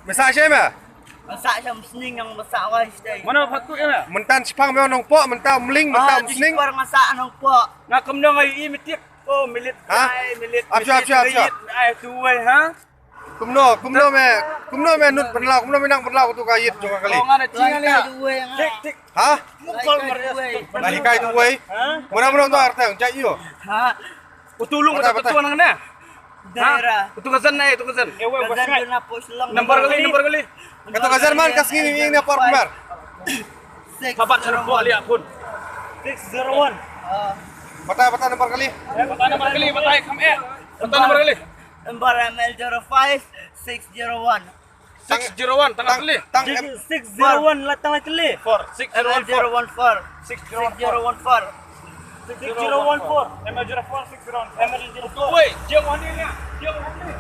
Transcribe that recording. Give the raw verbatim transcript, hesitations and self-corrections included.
Masa sha me? Masa sha Umsning, yang masa wai sha. Mano phat tu ya me? Mynta shipang me Nongpoh, mynta Umling, mynta Umsning. Par masa Nongpoh. Nga kumno nga ïohi me tip. Oh, milit. Ha? Ai, milit. Apsha, apsha, apsha. Ai, tu wai, ha? Kumno, kumno me, kumno me nud pynlaw, kumno me nang pynlaw tu ka ïit jong ka kali. Oh, nga na chinga ne. Tik, tik. Ha? Mukol mar. Na hikai tu wai. Ha? Muna, muna tu artang, jai ïo. Ha? Utulung. Batai, batai. Utu nang ne. Ha? Daira. Utu kazan ne, utu kazan. Kazan tu na pos long. Number kali, number kali. Katu kazan man ka sngi ni na por kumar. Six zero one. Six zero one. Batai, batai number kali. Eh, batai number kali, batai kam eh. Batai number kali. Number M L zero five six zero one. Six zero one, tang kali. Tang M- six zero one, la tang kali. Four, six zero one four. M L zero one four. Six zero one four. Six zero one four. M L zero four, six zero one four. M L zero four. Woi, dia wani ni. Dia wani.